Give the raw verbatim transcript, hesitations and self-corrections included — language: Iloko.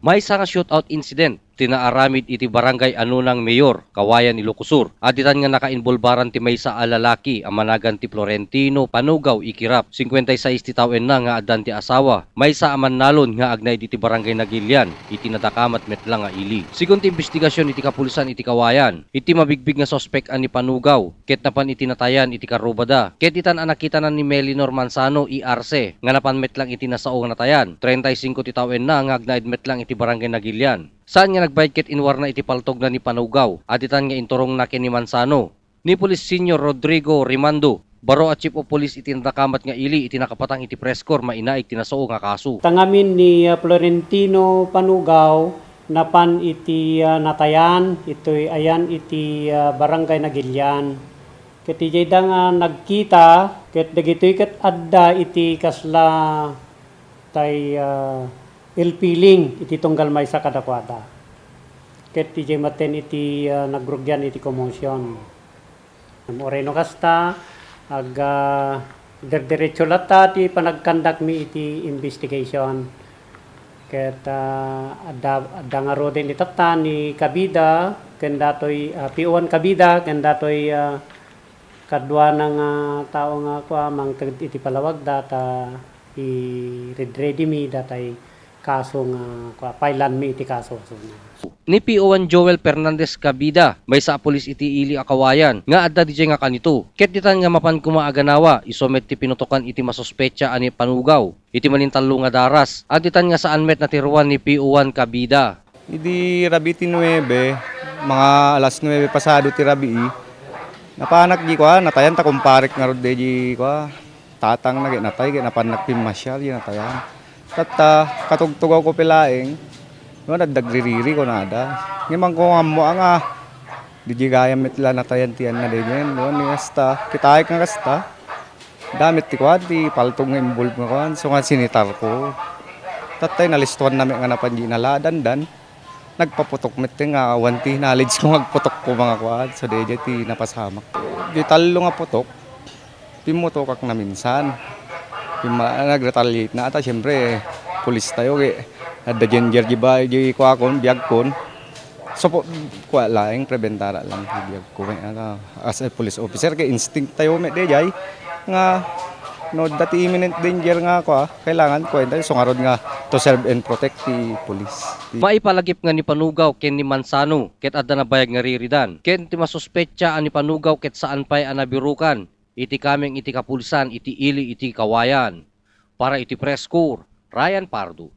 Maysa nga shootout incident ti naaramid iti Barangay Anunang Mayor, Kawayan, Ilocos Sur. Additan nga nakainbolbaran ti maysa a lalaki a managan ti Florentino Panugaw Ikirap, singkuenta y sais ti tawenna nga addan ti asawa, maysa a mannalon nga agnaed iti Barangay Nagilian, iti nadakamat met la nga ili. Segun ti imbestigasion iti kapulisan iti Kawayan, iti mabigbig nga suspek a ni Panugaw, ket napan iti natayan iti karrubada. Ket ditan a nakitana ni Melinor Manzano E R C nga napan met lang iti nasao nga natayan, treinta y cinco ti tawenna nga agnaed met lang iti Barangay Nagilian. Saan nga nagbayad ket inwarna iti paltogna ni Panugaw, additan nga inturongna ken ni Manzano. Ni Police Senior Rodrigo Rimando, baro a Chief of Police iti nadakamat nga ili iti nakapatang iti press corps mainaig ti nasao nga kaso. Tangamin ni, ah, Florentino Panugaw napan iti, ah, natayan, itoy ayan iti, ah, Barangay Nagilian. Ket idiayda nga nagkita, ket dagitoy ket adda iti kasla tay, ah, ill feeling iti tunggal maysa kadakuada. Ket idiay maten iti, ah, nagrugian iti commotion. Uray no kasta, ag, ah, derderecho latta ti panagkandakmi iti investigation. Ket, ah, adda, adda ngaruden itatta ni Kabida, ken datoy, ah, P O one Kabida, ken datoy, ah, kaduana nga tao nga kua, mangted iti palawagda, ta i-ready-ready mi datay kaso nga kua, pailanmi iti kaso, so, na. Ni P O one Joel Fernandez Cabida, maysa a pulis iti ili a Kawayan, nga adda didiay nga kanito. Ket ditan nga mapan koma a ganawa, isu met ti pinutokan iti masuspetsa a ni Panugaw. Iti manintallo nga daras, additan nga saan met natiruan ni P O one Cabida. Idi rabii ti nuebe, mga alas nuebe pasado ti rabii, napanak di kua, natayan ta kumparek ngarud di kua, tatangna, ket natay, ket napannak pimmasiar, di natayan. Tatta, katugtugawko pay laeng, no, nagdagririri, kunada. Ngem ammoak nga, di gayam met la natayan ti anna, di, no, ni kasta, kitaek nga kasta. Dayta met ti kuan, ti paltog nga involve nga kuan, so nga sinitarko. Tattay nalistuanna met nga napan di naladandan. Nagpaputok met nga awan ti knowledge ko nga agputok ko mga kuan. So, daydiay ti napasamak. Di tallo nga putok, pimmutokak na minsan. Pimma-, nag-retaliate na ata, siyempre, pulis tayo, eh. Adda danger di ba, di kuakon, biagkon. So, po, kua laeng, preventara lang, biagko, eh, ano, as a police officer, kay instinct tayo, met, daydiay, nga, no, adda ti imminent danger nga, kua, kailangan, kua, tayo, so, ngarud nga, to serve and protect ti police. Ti Maipalagip nga ni Panugaw ken ni Manzano ket adda nabayag nga riridan ken ti masuspetsa a ni Panugaw ket saan pay a nabirukan iti kameng iti kapulisan iti ili iti Kawayan. Para iti Press Corps, Ryan Pardo.